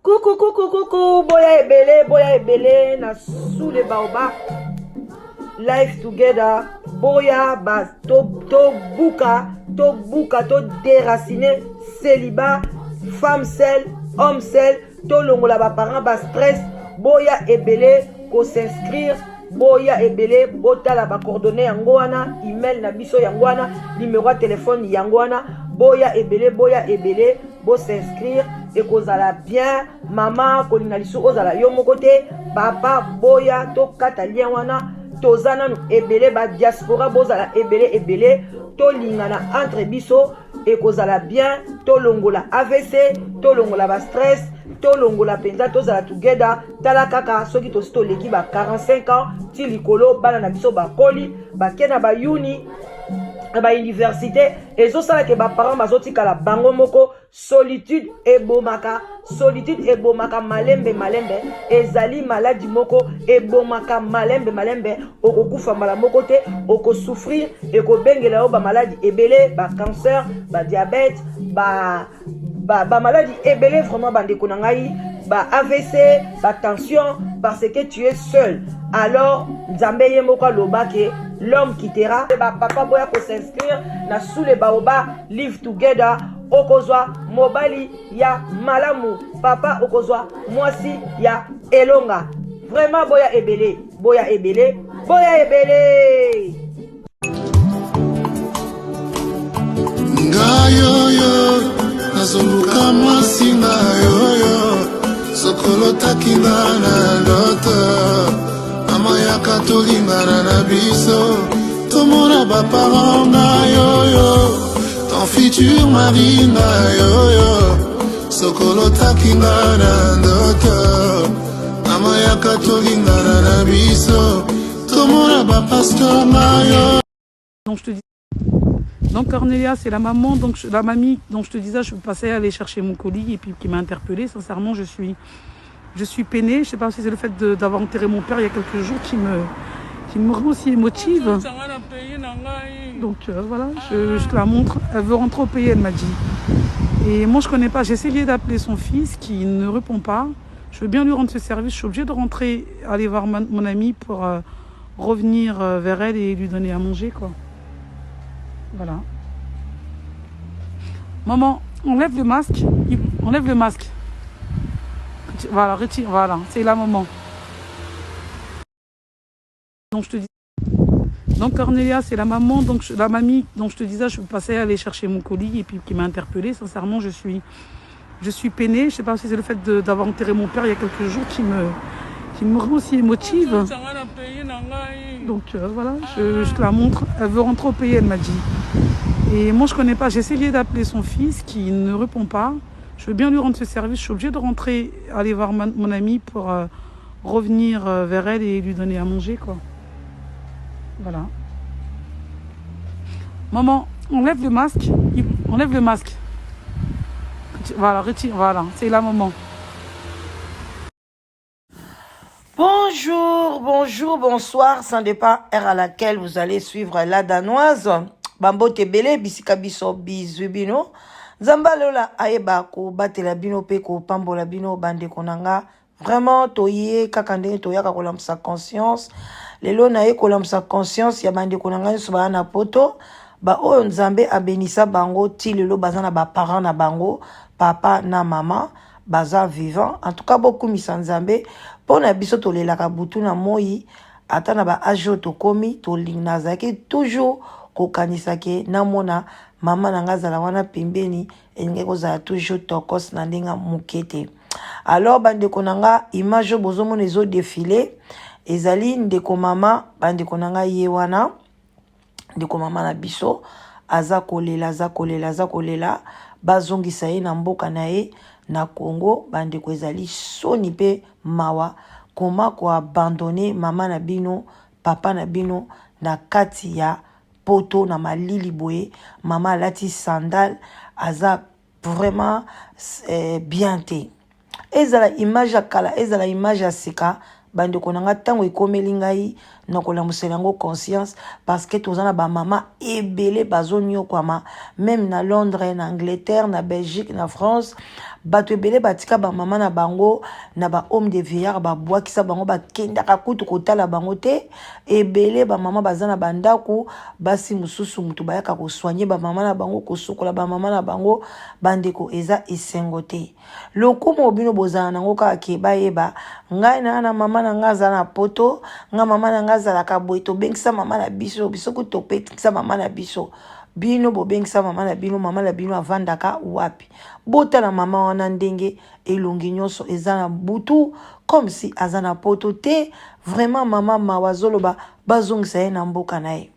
Coucou, coucou, coucou, boya ebele, boya ebele, na sous les baobabs. Life together, boya ba to to buka, to buka, to déraciner, célibat, femme seule, homme seul, to longola ba parents ba stress, boya ebele ko s'inscrire boya ebele botala ba coordonnées yango wana email na biso yango wana numéro ya telefone yango wana boya ebele boya ebele bo s'inscrire ekozala bien mama kolinga lisusu ozala yo moko te papa boya tokata lien wana toza nanu ebele ba diaspora bozala ebele ebele tolingana entre biso ekozala bien tolongola avc tolongola ba stress tolongola mpenza tozala together tala kaka soki tosi toleki ba 45 ans ti likolo bana na biso bakoli bake na bayuni na bauniversité ezosala ke baparent bazotikala bango moko solitude ebomaka solitude ebomaka malembe malembe ezali maladi moko ebomaka malembe malembe okokufa mbala moko te okosouffrir ekobengela yo bamaladi ebele bacancer badiabete ba bamaladi ba ebele vraiment bandeko na ngai ba avc ba tension parce que tu es seul alors nzambe ye moko aloba ke l'homme quittera bapapa boya kosinscrire na sous le baoba live together okozwa mobali ya malamu papa okozwa mwasi ya elonga vraiment boya ebele boya ebele boya ebele Ngai oyo nazoluka mwasi ngai oyo sokolotaki nga na ndoto mama yaka tolingana na biso tomona baparent ngai oyo ton futur mari ngai oyo sokolotaki nga na ndoto mama yaka tolingana na biso tomona bapasteur ngai oyo. Donc je te dis. Donc Cornelia, c'est la maman, donc la mamie dont je te disais, je passais aller chercher mon colis et puis qui m'a interpellée. Sincèrement, je suis, je suis peinée. Je sais pas si c'est le fait d'avoir enterré mon père il y a quelques jours qui me, qui me rend aussi émotive. Donc euh, voilà, je, je te la montre. Elle veut rentrer au pays, elle m'a dit. Et moi, je connais pas. J'ai essayé d'appeler son fils qui ne répond pas. Je veux bien lui rendre ce service. Je suis obligée de rentrer, aller voir ma, mon ami pour euh, revenir euh, vers elle et lui donner à manger, quoi. Voilà. Maman, enlève le masque. Enlève le masque. Voilà, retire. Voilà, c'est la maman. Donc je te dis. Donc Cornelia, c'est la maman, donc la mamie dont je te disais, je passais aller chercher mon colis et puis qui m'a interpellée. Sincèrement, je suis, je suis peinée. Je sais pas si c'est le fait d'avoir enterré mon père il y a quelques jours qui me, qui me rend aussi émotive. Donc euh, voilà, je, je te la montre. Elle veut rentrer au pays, elle m'a dit. Et moi, je connais pas. J'ai essayé d'appeler son fils qui ne répond pas. Je veux bien lui rendre ce service. Je suis obligée de rentrer, aller voir ma, mon ami pour euh, revenir euh, vers elle et lui donner à manger, quoi. Voilà. Maman, enlève le masque. Enlève le masque. Voilà, retire. Voilà, c'est la maman. Bonjour, bonjour, bonsoir. Ça dépend heure à laquelle vous allez suivre la danoise. Bambote ebele bisika biso bizwi bino. Nzambe alola ayeba kobatela bino pe kopambola bino bandeko na nga. Vraiment toye kaka ndenge toyaka kolamusa conscience. Lelo naye kolamusa conscience ya bandeko na nga nyonso baya na poto. Ba oyo Nzambe abenisa bango ti lelo baza na ba parents na bango, papa na mama. Baza vivant en tout cas bokumisa nzambe mpo na biso tolelaka butu na moi ata na ba age oyo tokomi tolingi nazalaki toujours kokanisa ke namona mama na ngai azala wana pembeni elingi kozala toujours tokos na ndenge moke te. Alors bandeko na nga, image oyo bozomona ezodefile ezali ndeko mama, bandeko na ngai ye wana ndeko mama na biso aza kolela, aza kolela, aza kolela bazongisa ye na mboka na ye na Congo. Bandeko, ezali soni mpe mawa koma koabandone mama na bino, papa na bino na kati ya poto na malili boye. Mama alati sandale, aza vraiment eh, bien te. Ezala image ya kala, ezala image ya sika, bandeko na ngai, ntango ekomeli ngai nakolamusela yango conscience, parce que toza na bamama ebele bazonyokwama, meme na Londres, na Angleterre, na Belgique, na France. Bato ebele batika bamama na bango na bahome de vieillard, babwakisa bango, bakendaka kutu kotala bango te. Ebele bamama baza na bandako, basi mosusu moto bayaka kosoigne bamama na bango, kosukola bamama na bango. Bandeko, eza esengo te. Lokumu bino bozala nango kaka ke bayeba ngai na na mama na ngai aza na poto, ngai mama na ngai azalaka boye. Tobengisa mama na biso, biso kutu topekisa mama na biso. Bino bobengisa mama na bino, mama na bino avandaka wapi? Botala mama wana ndenge elongi nyonso eza na butu, comme si aza na poto te. Vraiment mama mawa, azoloba bazongisa ye na mboka na ye.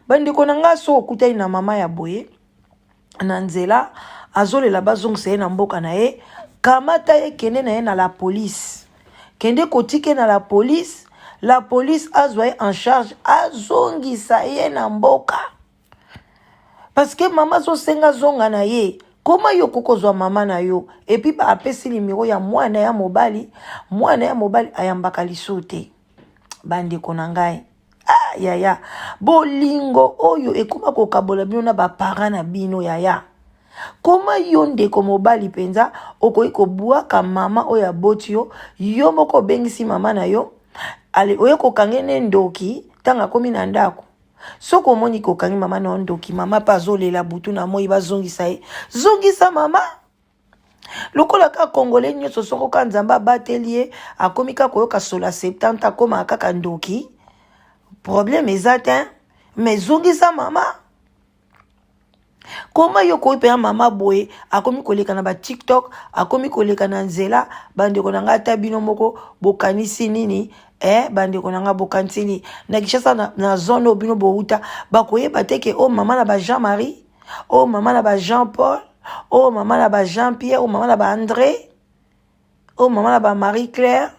Bandeko na ngai, so okutani na mama ya boye na nzela, azolela bazongisa ye na mboka na ye, kamata ye, kende na ye na la police, kende kotike na la police, la police azwa ye en charge, azongisa ye na mboka, parce que mama azosenga zonga na ye. Koma yo kokozwa mama na yo? Et puis apesi nimero ya mwana ya mobali, mwana ya mobali ayambaka liso te. Bandeko na ngai, ah, yaya, bolingo oyo ekoma kokabola bino na baparent na bino. Yaya, koma yo ndeko mobali mpenza okoki kobwaka mama oyo aboti yo? Yo moko obengisi mama na yo, ale oye kokange ne ndoki ntango akomi na ndako. Soki omoni kokangi mama na yo ndoki, mama mpe azolela butu na moi bazongisa ye, zongisa mama. Lokola kaka Congolais nyonso, soko kaka Nzambe abateli ye, akomi kaka koyoka sola 70, akomaka kaka ndoki, problème eza te. Mais zongisa mama. Koma yo koyi mpenza mama boye akomi koleka na batiktok, akomi koleka na nzela. Bandeko na ngai, ata bino moko bokanisi nini? Eh, bandeko na ngai, bokanisi nini? Na Kinshasa, na zone oyo bino bouta, bakoyeba te ke o oh, mama na ba Jean Marie, o oh, mama na ba Jean Paul, o oh, mama na ba Jean Pierre, o mama na ba André, o mama na ba Marie Claire.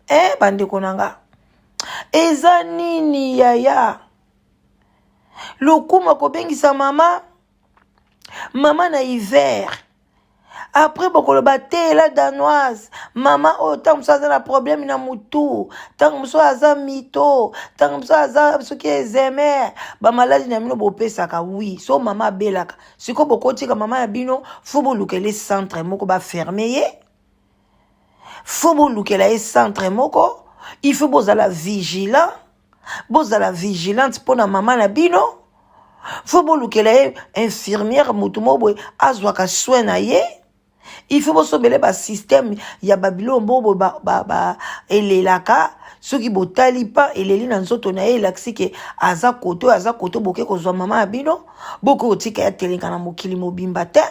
Eh, bandeko na nga, eza nini yaya? Lokumu akobengisa mama, mama na hiver. Après bokoloba te la Danoise, mama oyo ntango mosusu aza na problème na motu, ntango mosusu aza mito, ntango mosusu aza soki ezemer, bamaladi na bino bopesaka. Wi, so mama abelaka sikoyo, bokotika mama ya bino, fo bolukela centre moko, baferme ye, fo bolukela ye centre moko. Il faut bozala vigilant, bozala vigilante mpo na mama na bino. Fo bolukela ye infirmière, motu moko boye azwaka soin na ye. Il faut bosombele basystème ya babiloko moko boye ba, ba, ba, elelaka soki botali pa eleli na nzoto na ye, elakisi ke aza koto, aza koto. Boke kozwa mama ya bino, boke kotika ya telenga na mokili mobimba te.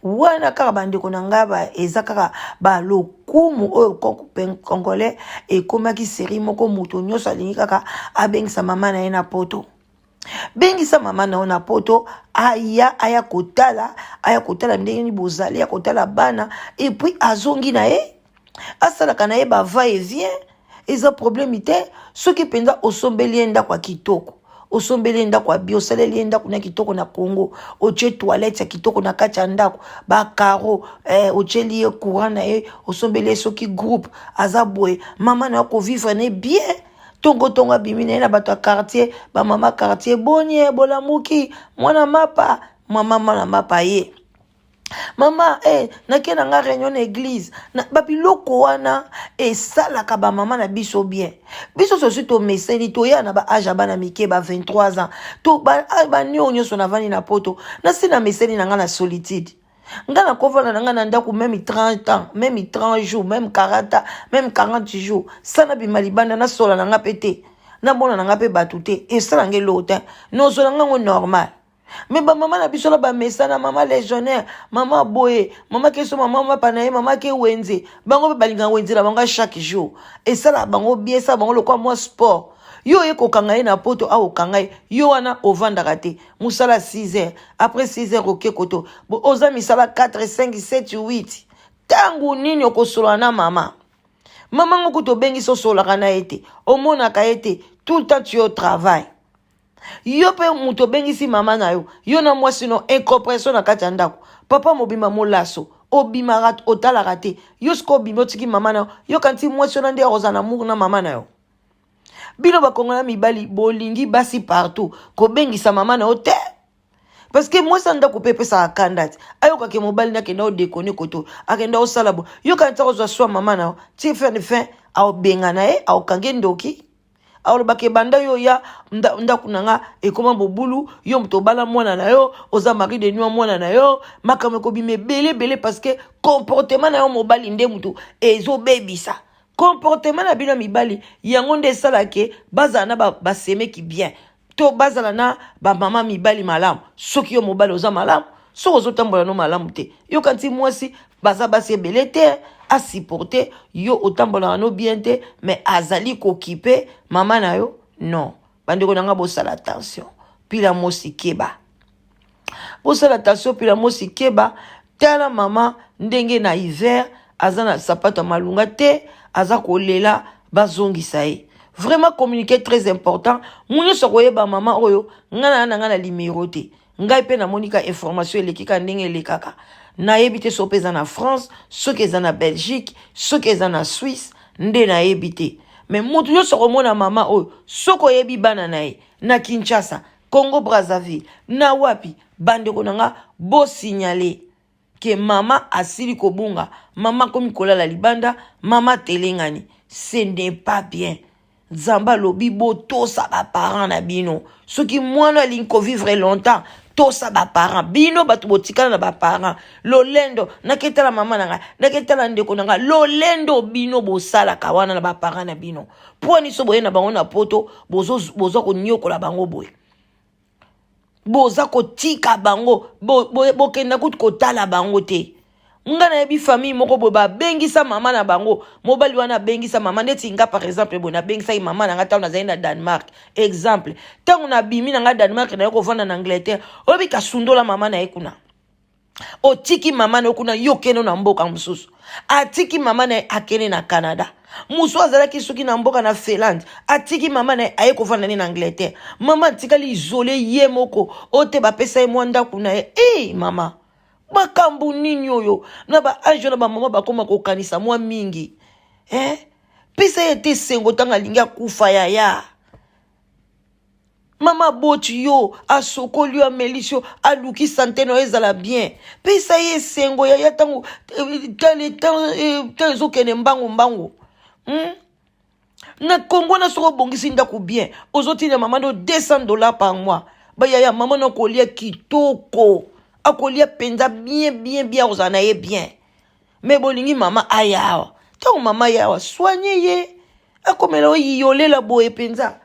Wana kaka bandeko na ngai ba, eza kaka balokumu oyo Congolais ekomaki série moko, moto nyonso alingi kaka abengisa mama na ye na poto. Bengisa mama na yo na poto, aya, aya kotala, aya kotala ndenge nini bozali, ya kotala bana, et puis azongi na ye, asalaka na ye ba va et vient, eza problème te. Soki mpenza osombeli ye ndako ya kitoko, osombeli ye ndako ya bi, osaleli ye ndako na kitoko na Congo, otie toilette ya kitoko na kati ya ndako, bakaro, eh, otieli ye courant na ye, osombeli ye soki groupe, aza boye, mama na yo kovivre na ye bien. Tongotongo abimi na ye na bato ya quartier, bamama quartier boni ye, bolamuki mwana mapa, mama mwana mapa ye, mama eh, nake na nga réunion na église na babiloko wana esalaka bamama na biso bien. Biso sosi tomeseni toya na baage ya bana mike ba 23 ans to banio nyonso navandi na poto, nasi na meseni na nga na solitude. Nga nakovanda na nga na ndako meme 30 ans, meme 30 jours, meme 40 ans, meme 40 jours, sa nabima libanda nasola na nga mpe te, namona na nga mpe bato te, esala nga eloko te, nozwela nga ngo normal. Me bamama na biso na bamesana, mama légionnaire, mama boye, mama keso, mama mapa na ye, mama ke wenze, bango mpe balingaka wenze na bango chaque jour, esalaka bango bien, esala bango lokwa mwa sport. Yo oye kokanga ye na poto, awa okanga ye, yo wana ovandaka te, mosala 6 heures, après 6 heures oke koto, oza misala 4, 5, 7, 8. Ntango nini okosolola na mama? Mama ngo kutu obengisi, osololaka na ye te, omonaka ye te, tout le temps tu es au travail. Yo mpe moto obengisi mama na yo, yo na mwasi no incomprehension na kati ya ndako. Papa mobimba molaso, obimaka otalaka te. Yo sikoyo obimi otiki mama na yo, yo kanti mwasi wana nde akozala na amour na mama na yo. Bino bakongola mibali bolingi basi partout, kobengisa mama na yo te. Parce que mwasi ya ndako mpe epesaka kanda te. Ayokake mobali na akenda odekone koto, akenda osala bo. Yo kanti akozwa swa mama na yo, ti fin de fin aobengana ye, aokange ndoki. Alobaka ebanda yo ya ndako na nga ekoma bobulu, yo moto obala mwana na yo, oza mari de nuit mwana na yo, makambo ekobima ebele ebele parce que comportement na yo mobali nde moto ezobebisa. Comportement na bino mibali yango nde esalaka ke bazala na basemeki bien to bazala na bamama mibali malamu. Soki yo mobali oza malamu, soki ozotambola no malamu te, yoka nti mwasi baza basi ebele te asupporte yo otambolaka no bien te, mais azali kokipe mama na yo non. Bandeko na nga bosala attention, pila mosi keba, bosala attention, pila mosi keba. Tala mama ndenge na hiver aza na sapato ya malunga te, aza kolela bazongisa ye. Vraiment communiquer très important. Mu nyonso akoyeba mama oyo nga na na nga na limero te. Ngai mpe namoni ka information eleki ka ndenge elekaka. Nayebi te soki eza na France, soki eza na Belgique, soki eza na Suisse, nde nayebi te. Mais mutu nyonso akomona mama oyo, soki oyebi bana na ye na Kinshasa, Congo Brazzaville, na wapi, bandeko na nga bo signaler ke mama asili kobunga, mama akomi kolala libanda, mama telengani. Ce n'est pas bien. Nzambe alobi botosa ba parents na bino. Soki mwana alingi kovivre longtemps, tosa ba parents. Bino bato botikala na ba parents. Lolendo, naketala mama na ngai, naketala ndeko na ngai. Lolendo bino bosalaka wana na ba parents na bino. Mpo nini so boye na bango na poto, bozo konyokola bango boye. Boza kotika bango, bokenda kutu kotala bango te. Nga nayebi famille moko boye babengisa mama na bango, mobali wana abengisa mama neti nga par exemple boye nabengisaki mama na nga ntango nazali na Danemark. Exemple, ntango nabimi na nga Danemark naye kovanda na Angleterre, oyebi kasundola mama na ye kuna. Otiki mama na yo kuna, yo okende na mboka mosusu. Atiki mama na ye akende na Canada. Mosusu azalaki soki na mboka na Finlande, atiki mama na ye aye kovanda ne na Angleterre. Mama atikali isole ye moko, oyo te bapesa ye mwa ndako na ye. Hey, mama, makambo nini oyo na ba age wana bamama bakoma kokanisa mwa mingi eh? Pesa ye te esengo ntango alingi akufa yaya. Mama aboti yo, asokoli yo, amelisi yo, aluki sante na yo ezala bien. Pesa ye esengo yaya ntango ntango ezokende mbangu mbangu. Na Congo na soki obongisi ndako bien, ozotinda mama no $200 par mois. Bayaya mama no akolia kitoko, akolia mpenza bien bien bien, akozala na ye bien. Mais bolingi mama aya awa. Ntango mama aya awa, soigne ye. Akomela oyiyolela boye mpenza.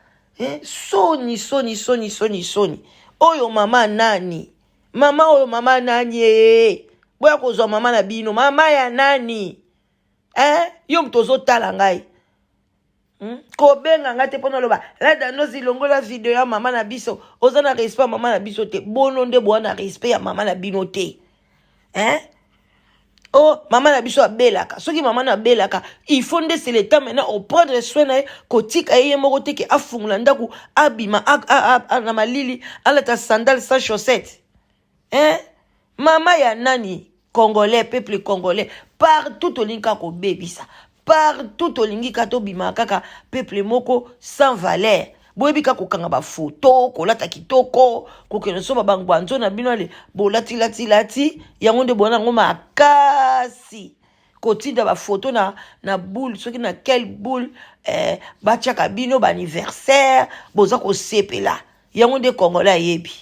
Soni soni soni soni soni. Oyo mama nani? Mama oyo mama nani? Boya kozwa mama na bino. Mama ya nani? Yo moto ozotala ngai. Kobenga ngai te mpona loba la danosi longola video ya mama na biso. Oza na respect ya mama na biso te. Bono nde boa na respect ya mama na bino te. Oh, mama na biso abelaka. Soki mama na abelaka, il faut nde c'est le temps maintenant au prendre soin na ye, kotika ye moko te ke afungula ndako, abima, na malili, alata sandale sans chaussette. Mama ya nani? Congolais, peuple congolais, partout tolingi kaka kobebisa. Partout tolingi kaka tobima kaka peuple moko sans valeur. Boyebi kaka kokanga ba photo, kolata kitoko, kokende soba bangwanzo na bino ale, bolati lati lati, yango nde bona yango makasi. Kotinda ba photo na boule, soki na quelle boule, batiaka bino ba anniversaire, boza kosepela. Yango nde Congolais ayebi.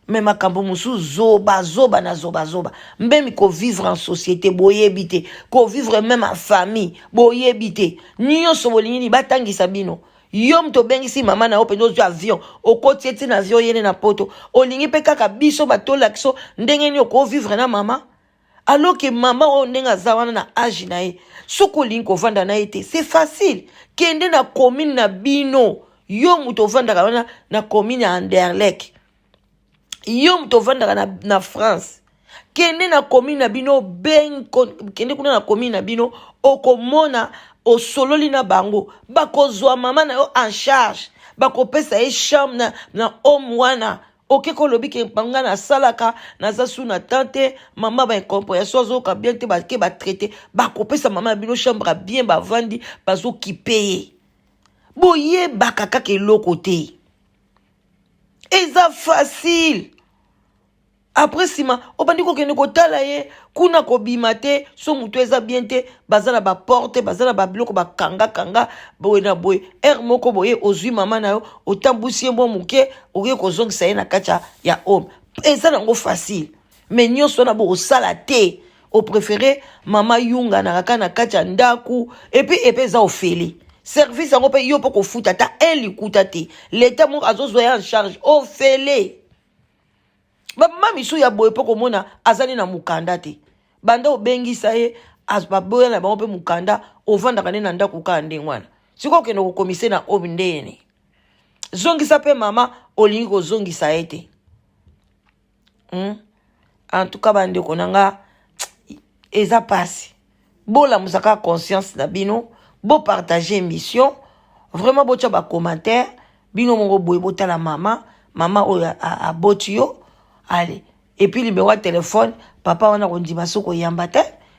Mais makambo mosusu zoba zoba na zoba zoba. Mbemi ko vivre en société boyebi te, ko vivre même en famille boyebi te. Nyonso bolingi ni batangisa bino. Yo moto obengisi mama na yo mpenza ozwi avion, okoti eti na avion yene na poto. Olingi mpe kaka biso batolakisa ndenge nini oko vivre na mama? Alors que mama oyo ndenge aza wana na age na ye, soki olingi kovanda na ye te, c'est facile. Kende na commune na bino. Yo moto ovandaka wana na commune ya Anderlecht. Yo moto ovandaka na France. Kende na commune na bino, kende kuna na commune na bino, okomona osololi na bango, bakozwa mama na yo en charge. Bakopesa ye chambre na, na home wana. Oke kolobi ke nga nasalaka, naza su na temps te, mama ba incompréhension, azoyoka bien te, bake batraite, bakopesa mama na bino chambre ya bien, bavandi bazokipe ye. Boyebaka kaka eloko te, eza facile. Après nsima obandi kokende kotala ye kuna, kobima te so motu eza bien te. Baza na baporte, baza na babiloko bakangakanga boye na boye. Heure moko boye ozwi mama na yo, otambusi ye mwa moke, okoki kozongisa ye na kati ya home. Eza nango facile, mais nyonso wana bokosala te. Opréféré mama yunga na kaka na kati ya ndako. Et puis epe eza ofele, service yango mpe yo mpo kofuta ata un likuta te, leta moko azozwa ye en charge ofele. Bamama misu ya boye mpo komona azali na mokanda te, banda obengisa ye, baboya na bango mpe mokanda, ovandaka nde na ndako kaka ndenge wana. Sikoyo okende kokomise na oyo ndeni, zongisa mpe mama, olingi kozongisa ye te, En tout cas, bandeko na nga, eza mpasi. Bolamusaka conscience na bino, bopartage émission vraiment, botya bacommentaire bino moko boye, botala mama, mama oyo aboti yo. Ale, et puis numéro ya telefone, papa wana kondima soki oyamba te,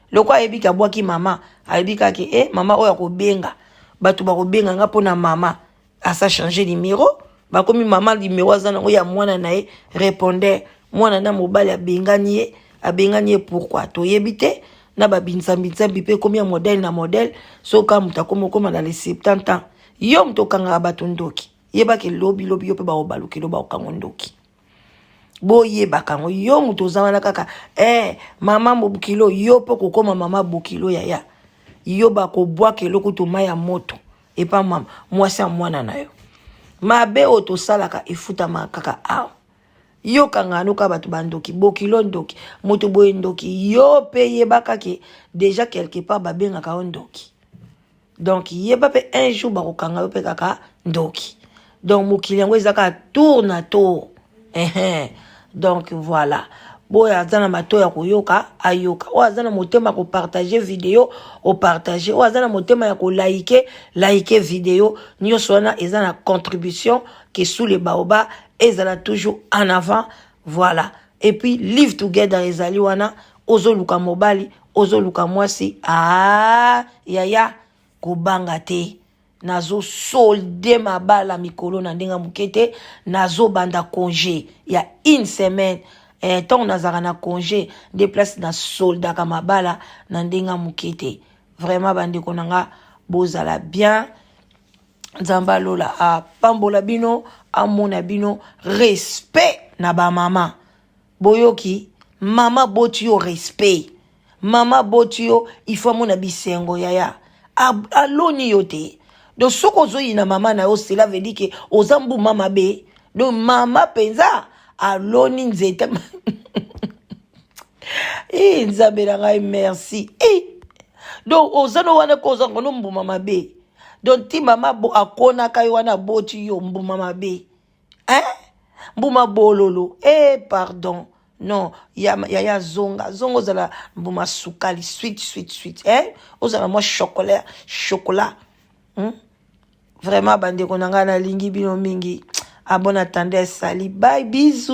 loko ayebi ke abwaki mama, ayebi kaka e mama oyo akobenga, bato bakobenga nga mpona mama. Asa change numéro, bakomi mama numéro aza nango ya mwana na ye, répondeur. Mwana na mobali abengani ye, abengani ye pourquoi, toyebi te. Na babinzambi-nzambi mpe ekomi ya modèle na modèle. Soki kaka moto akomi okóma na les 70 ans, yo moto okangaka bato ndoki, yebaki lobi lobi yo mpe bakobalukelo, bakokango ndoki. Boyebaka yango. Yo moto oza wana kaka mama bokilo, yo mpo kokóma mama bokilo, yaya, yo bakobwaka eloko to mai ya moto epa mama mwasi ya mwana na yo. Mabe oyo tosalaka efutamaka kaka awa. Yokanga noka bato bandoki, bokilo ndoki, moto boye ndoki. Yo mpe yebaka ke déjà quelque part babengaka yo ndoki. Donc yeba mpe un jour bakokanga yo mpe kaka ndoki. Donc mokili yango eza kaka tour na tour. Donc voilà, boyo aza na matoi ya koyoka, ayoka. Oyo aza na motema ya kopartage video, opartage. Oyo aza na motema ya kolike, like video. Nyonso wana eza na contribution ke Sous le Baobab ezala toujours en avant. Voilà. Et puis Live Together ezali wana. Ozoluka mobali, ozoluka mwasi, ah yaya, kobanga te. Nazosolde mabala mikolo na ndenge moke te. Nazobanda congé ya une semaine. Ntango nazalaka na congé nde place nasoldaka mabala na ndenge moke te. Vraiment, bandeko na nga, bozala bien. Nzambe alola apambola bino, amona bino. Respect na bamama. Boyoki, mama boti yo, respect. Mama boti yo, il faut amona bisengo. Yaya, aloni yo te. Donc soki ozoyina mama na yo, cela veut dire ke oza mbuma mabe. Donc mama mpenza aloni nzete. E Nzambe na ngai, merci. E donc oza no wana ko oza ngono mbuma mabe. Donc ti mama akonaka yo wana, aboti yo mbuma mabe, hein? Mbuma bololo. E pardon, non, ya ya zonga zonga, ozala mbuma sukali, sweet sweet sweet, eh? Ozala mwa chocolat chocolat, Vraiment, bandeko na ngai, nalingi bino mingi. À bon entendeur, salut, bye, bisous.